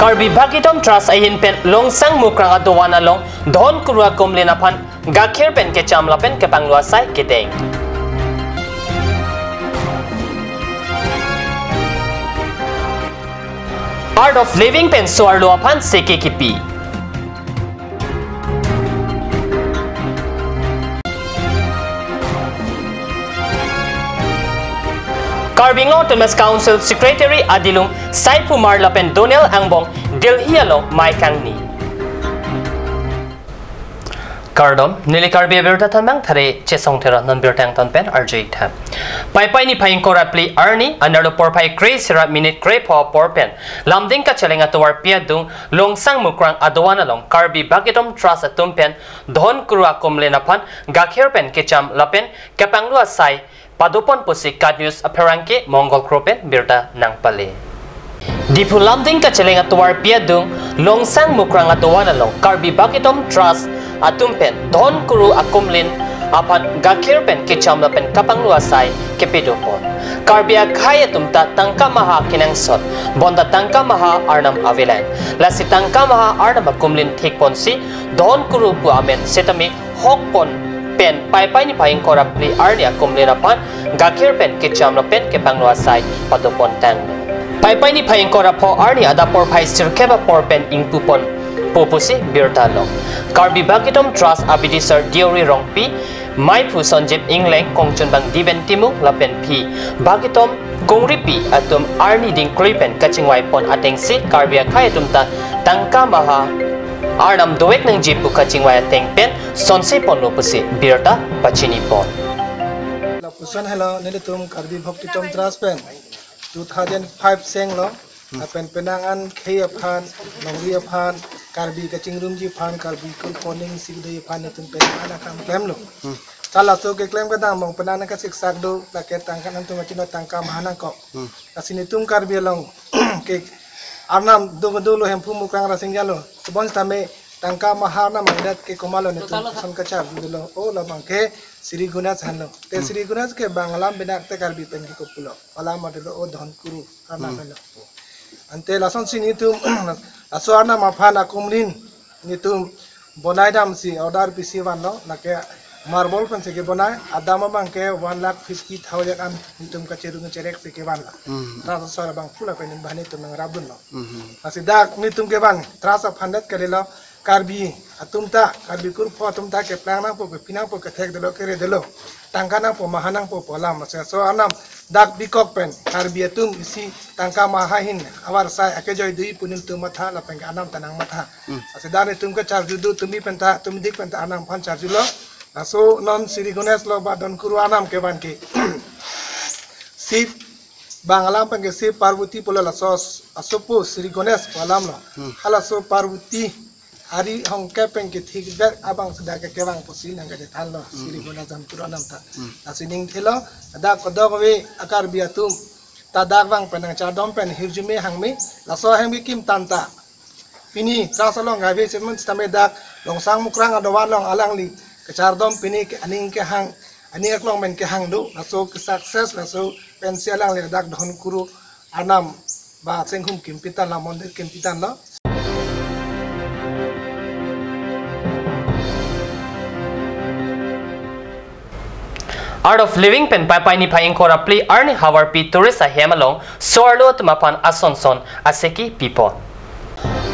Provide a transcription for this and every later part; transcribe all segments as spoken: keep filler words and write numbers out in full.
Karbi Bhakti Trust ahin pen Longsang Mukrang adovan along Dhonkuru akumlin aphan gakhir pen kecham lapen kepanglo asai kedeng. Art of Living pen so-arlo aphan seke kipi. Karbi Anglong Autonomous Council Secretary adilung Saiphu Hmar lapen Doniel Angbong Delhi along mei kangni. Kardom, neli Karbi abirta thanbang thare Chesong Terang, non birta angton pen arju-ik tha. Paipai niphai ingkoi ra phli arni, anerlo porphai kre-isi ra minute krepho apor pen Lumding Kacheleng atovarpi adung Longsang Mukrang adovan along Karbi Bhakti Trust atum pen Dhonkuru akumlin aphan gakhir pen kecham lapen kepanglo asai padopon pusi KAT News apherangke Mongol Kro pen birta nangpale. Diphu Lumding Kacheleng atovarpi adung Longsang Mukrang adovan along Karbi Bhakti Trust atum pen Dhonkuru akumlin aphan gakhir pen kecham lapen kepanglo asai kepadopon. Karbi akhei atum ta tangka maha kenangsot, bonta tangka maha arnam avelang. Lasi tangka maha arnam akumlin thekponsi Dhonkuru pu amen setame hokpon pen paipai niphai ingkoi ra phli arni akumlin aphan gakhir pen kecham lapen kepanglo asai padopon tang. Paipai niphai ingkoi ra pho arni adap porphai sirkep apor pen ingpuponpo pusi birta long. Karbi Bhakti Trust abidi sar Deori Rongpi, meiphu Sonjip Engleng, kongchunbang Diben Timung lapen phi Bhakti Kongripi atum arni dingkri pen kachingvaipon atengsi Karbi akhei atum ta tangka maha arnam dovek nangji pu kachingvai ateng pen sonseponlo pusi birta pachinipon. Lapuson helo nelitum Karbi Bhakti Trust pen two thousand five senglo, lapen penang an khei aphan, longri aphan, Karbi kachingrumji aphan, Karbi kulponing sikdei aphan nelitum penang an akam klemlo. Hmm. Kalaso keklem kedam mong penang an kasiksak do, lake tangka nangtum achino tangka maha nangkok. Hmm. Lasi nelitum Karbi along ke arnam do do lo Hemphu Mukrang Rasinja lo. Tebon sitame tangka maha arnam angdet ke komatlo nelitum son kachar dolo. O labang ke Sri Ganesh henlo. Te Hmm. Sri Ganesh ke bang alam benak te Karbi pen ke kopulo. Alam adolo o Dhonkuru arnam Hmm. henlo. Ante lasonsi nelitum laso arnam aphan akumlin nelitum bonai damsi order pisi vanlo, lake marble pensi kebonai, adam abang ke one lakh fifty thousand an nelitum kacherung chereksi kevanlo. Hmm. Trust asor abang pula pen bang nelitum nangrapdunlo. Hmm. Lasi dak nelitum kevan trust aphan det kalilo, Karbi atum ta, Karbi kurpho atum ta keplang nangpo, kepi nangpo, kethek dolo, kere dolo. Tangka nangpo, maha nangpo pu alam. Lasi laso arnam dak bikok pen Karbi atum isi tangka maha ahin avarsai akejoi dui pu nelitum matha lapen ke arnam ta nangmatha. Hmm. Lasi dak nelitum kacharju do, tumi penta, tumidik penta arnam aphan charjulo. Laso non Sri Ganesh lo ba Dhonkuru arnam kevan ke Shiv bang alam pen ke Shiv Parvati pulo, laso asopo Sri Ganesh pu alam lo. Hmm. Halaso Parvati ari hongke pen kethikdet abang sudah kekevang pusi nangkachethanlo, Hmm. Sri Ganesh Dhonkuru arnam ta. Hmm. Lasi ningthelo, dak kodok ave a Karbi atum ta dak vang pen nangchardom pen hirjume hangme, laso ahembi kim tanta. Pini trust along kave semen sitame dak Longsang Mukrang adovan along alangli kachardom pini ke aning kehang, aning aklong men kehang do, laso ke success, laso pensi alangli dak Dhonkuru arnam ba Senghum kimpitan la mondir kimpitan lo. Art of Living pen paipai niphai ingkoi ra phli arni havarpi tourist ahem along so-arlo atum aphan ason son aseki pipon.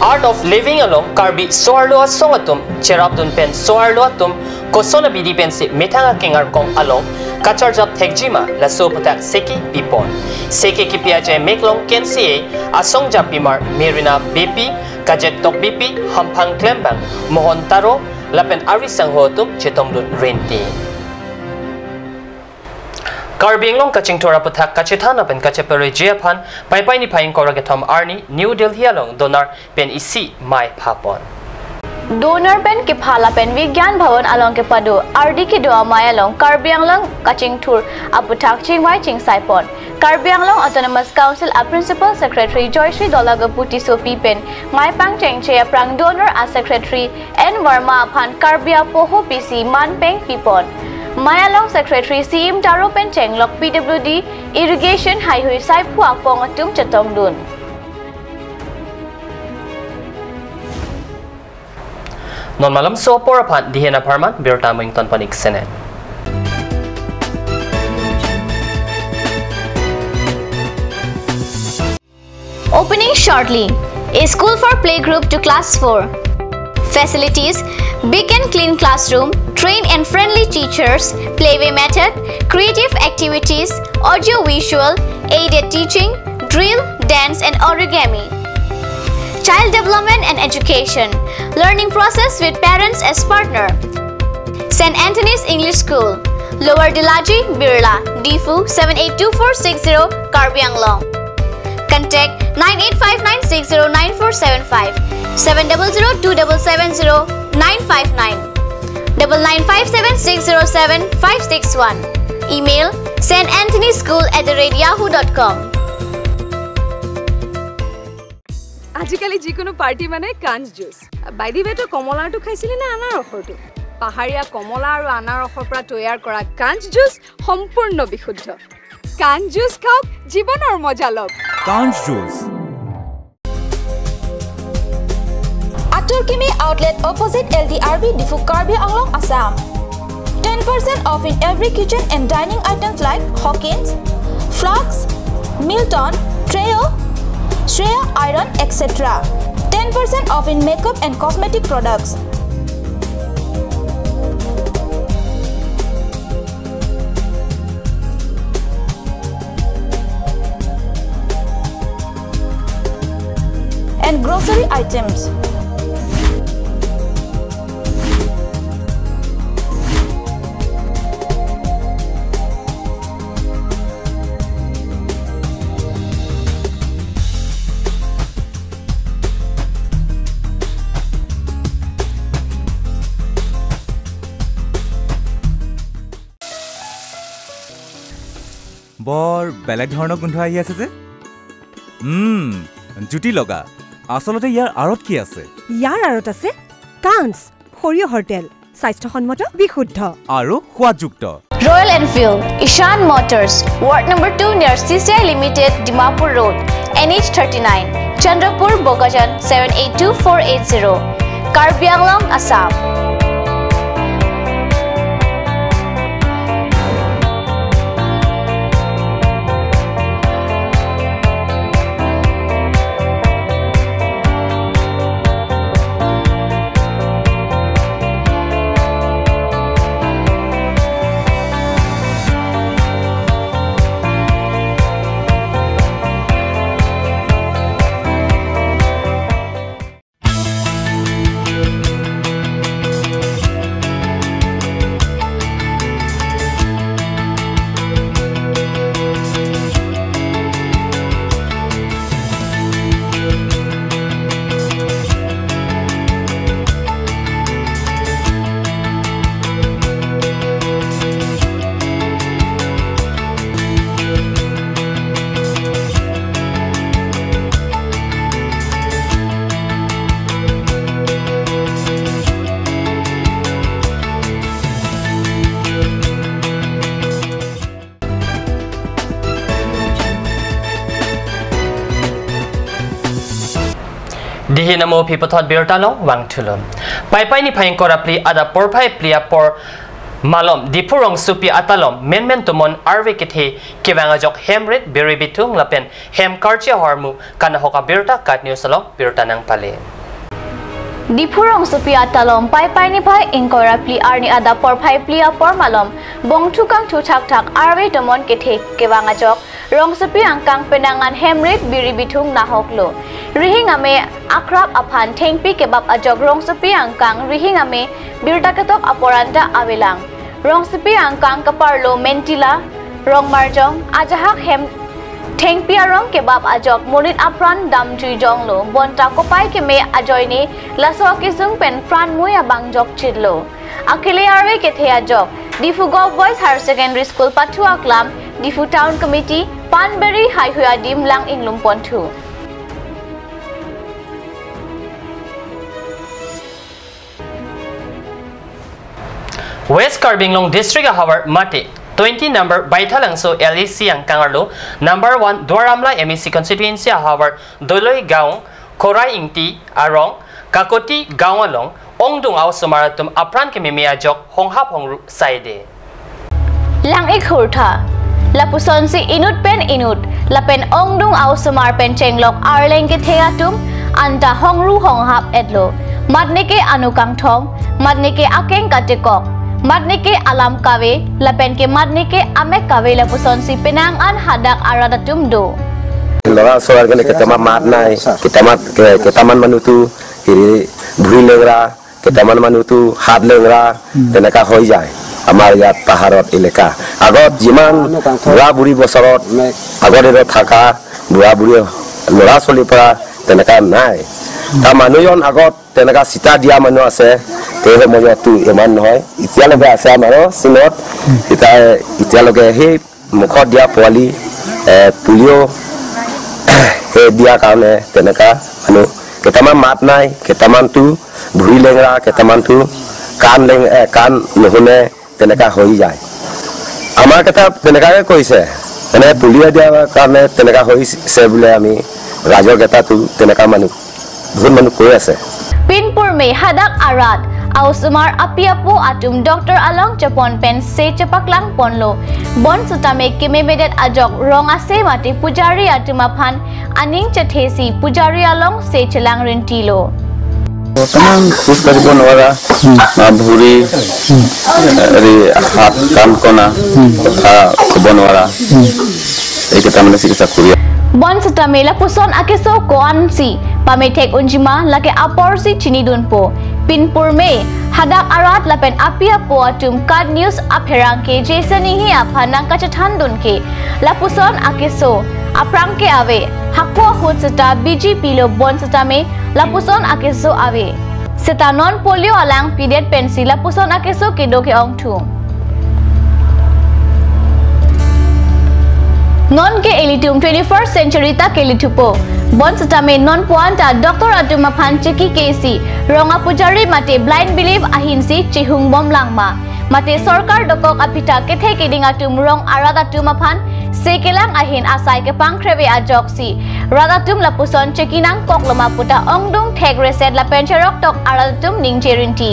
Art of Living along Karbi so-arlo asong atum cherapdun pen so-arlo atum koson abidi pensi methang akeng arkong along kacharjap thekjima laso aputhak seki pipon. Seki kipi ajai meklong kensi asong japimar Merina Beypi, Kajek Tokbipi, Hamphang Klembang, Mohon Taro lapen ari sangho atum chetongdun renti. Karbi Anglong kachingthur aputhak kachethan lapen kachepareji aphan paipai niphai ingkoi ra kethom arni New Delhi along donor pen isi mei phapon. Donor pen kepha lapen Vigyan Bhavan along kepado ardi kedo amei along Karbi Anglong kachingthur aputhak chingvai chingsaipon. Karbi Anglong Autonomous Council a Principal Secretary Joyshri Dolak apu Tissopi pen mei pangchengche aphrang donor a Secretary N Verma aphan Karbi apoho pisi man peng pipon. Mei along Secretary C M Taro pen chenglok P W D, Irrigation, Haihui Saiphu akong atum chetongdun. Non malomso apor aphan dihen apharman birta mington panik sene. Opening shortly. A school for playgroup to class four. Facilities: big and clean classroom, trained and friendly teachers, playway method, creative activities, audio-visual, aided teaching, drill, dance and origami. Child development and education. Learning process with parents as partner. Saint Anthony's English School, Lower Dilaji, Birla, Diphu seven eight two four six zero, Karbi Anglong. Contact nine eight five nine six zero nine four seven five, seven double zero two double seven zero nine five nine, double nine five seven six zero seven five six one. Email saint anthony school at the rate yahoo dot com. আজিকালি যিকোনো পাৰ্টি মানে কাঞ্চ juice. By the ৱে, তো কমলাটো খাইছিলি নে আনাৰসৰটো? পাহাৰীয়া কমলা আৰু আনাৰসৰ পৰা তৈয়াৰ কৰা কাঞ্চ জুচ সম্পূৰ্ণ বিশুদ্ধ। কাঞ্চ জুচ খাওক, জীৱনৰ মজা লওক। কাঞ্চ juice. Atur Kimi Outlet, opposite L D R B, Diphu, Karbi Anglong, Assam. Ten percent off in every kitchen and dining items like Hawkins, flasks, Milton, Trio, Shreya Iron, et cetera. Ten percent off in makeup and cosmetic products. And grocery items. বৰ বেলেগ ধৰণৰ গোন্ধ আহি আছে যে। উম, জুতি লগা। আচলতে ইয়াৰ আঁৰত কি আছে? ইয়াৰ আঁৰত আছে কাঞ্চ সৰিয়হৰ তেল, স্বাস্থ্যসন্মত, বিশুদ্ধ আৰু সোৱাদযুক্ত। Royal Enfield, Ishan Motors, Ward number two near C C I Limited, Dimapur Road, N H thirty-nine, Chandrapur, Bokajan seven eight two four eight zero, Karbi Anglong, Assam. Dihin amo aphi puthot birta along vangthulo. Paipai niphai ingkoi ra phli adap porphai phli apor malom Diphu rongsopi atalom menmen tomon arve kethe kevang ajok hem rit biri bithung lapen hem karchi ahormu kanahok abirta KAT News along birta nangpale. Diphu rongsopi atalom Paipai niphai ingkoi ra phli arni adap porphai phli apor malom bongthu kangthu thakthak arve tomon kethe kevang ajok rongsopi angkang penang an hem rit biri bithung nahoklo. Rihing ame akrap aphan thengpi kebap ajok rongsopi angkang rihing ame birta ketok apor anta avelang. Rongsopi angkang kaparlo mentila, rong marjong, ajahak hem thengpi arong kebap ajok monit apran damjui jonglo, bonta kopai keme ajoine laso akesung pen pran mui abang jokchitlo. Akele arve kethe ajok Diphu Govt Boys Higher Secondary School pathu aklam, Diphu Town Committee, Panberi haihui adim lang inglum ponthu. West Karbi Anglong District ahavar mate twenty number Baithalangso L A C angkang arlo number one Duar Amla M A C constituency ahavar Doloi Gaon, Khorai Ingti arong, Kakoti Gaon along Ongdung a-osomar atum apran kememe ajok honghap hongru saide. Lang-ik hurtha. Lapusonsi inut pen inut, lapen ongdung a-osomar pen chenglok arleng kethe atum anta hongru honghap-etlo. Mat neke anu kangthong, mat neke akeng katekok, mat neke alam kave, lapen ke mat neke amek kave lapusonsi penang an hadak arat atum do. Lora soar kene ketama mat nai, ketama ke, ketaman manutu, hiri buri lengra, ketaman manutu hat lengra, hmm, teneka hoi jai. Amar yat paharot eleka. Agot jiman bura buri bosarot, agot ero thaka, bura buri lora soli pra, teneka nai. Ta manu jon agot, teneka sita dia manu ase, te he moyo tu eman hoi. Itia loge ase amaro, sinot, ita, itia loge he, mukhot dia poali, eh, polio, he dia karone, teneka, anu, ketaman mat nai, ketaman tu, buri lengra, ketaman tu, kan leng, eh, kan nuhune, teneka hoi jai. Amar keta, teneka ke koise, mane polio dia karone, teneka hoise bule ami, rajor keta tu, teneka manu. Bhun manu koi ase. Pinpur me hadak arat, a-osomar api apo atum doctor along chepon pen se chepaklang ponlo. Bonsetame kememedet ajok rong ase mate pujari atum aphan aning chethesi pujari along se chelang rintilo. Bottoman khus kachebon wara, hmm, na buri, hmm, eh, ri hat kan kona, hmm, kotha chebon wara. Hmm. Eke tamane si kisa kuria. Bonsetame lapuson akeso ko-ansi pamethek unjima lake aporsi chinidunpo. Pinpur me hadak arat lapen api apo atum KAT News apherangke Jason Enghi aphan nangkachethandun ke. Lapuson akeso aphrang ke ave. Hako ahut seta B J P lo bonsetame lapuson akeso ave. Seta non polio alang pidet pensi lapuson akeso kedo ke-ongthu. Non ke ilitum twenty-first century ta kelithupo. Bonsetame non puan ta doctor atum aphan cheki kesi, rong apujari mate blind belief ahinsi chehung bom langma. Mate sorkar dokok apita kethe keding atum rong arat atum aphan se kelang ahin asai kepangkhreve ajoksi rat atum lapuson cheki nangkoklo ma puta ongdung thek reset lapen cheroktok arat atum ningje rinti.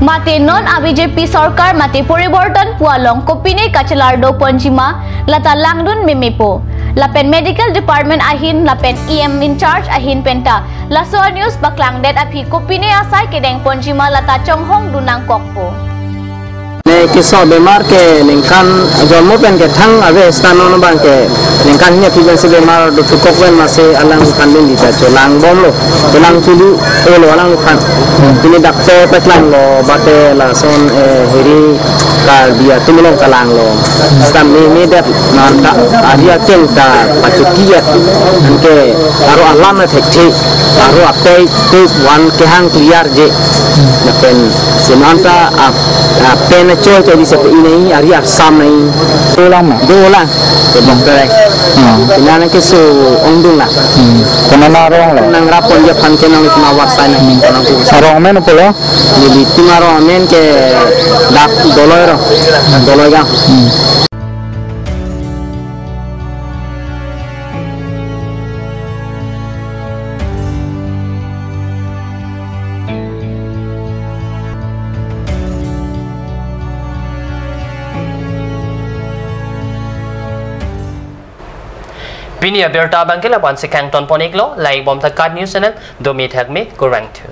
Mate non a B J P sorkar mate poriborton pu along kopine kachelar do ponjima lata langdun memepo. Lapen medical department ahin lapen E M in charge ahin penta laso a-news paklangdet aphi kopine asai kedeng ponjima lata chonghong dun nangkokpo. Ne keso bemar ke ningkan jonmo pen ke thang ave, seta non abang ke ningkan hini aphi pensi bemar dothukok pen masi alang pandun dita cholang bomlo, cholang chulu olo alang aphan. Pini doctor paklanglo bate lason, eh, hiri Karbi atum along kalanglo. Seta memedet nanta ari akeng ta pachokijat. Anke aro alam na thekthe, aro apei tu wan kehang clear je. Lapen si nanta ap-, apen choi choi di sepe inai ari arsam nai. Dolang ma? Dolang. Ke doctor ai. Hmm. Ina nang keso ongdung la. Hmm. Kona na rong lo? Nangrap ponji aphan ke nang ikma war sai nang, hmm, kona ku. Arong amen pulo? Nelitum arong amen ke dak Doloi arong, Doloi gang. Hmm. Pini abirta abang ke la-ansi kangton pon-iklo, like bom ta KAT News Channel, domi thakmi, kurvangthu.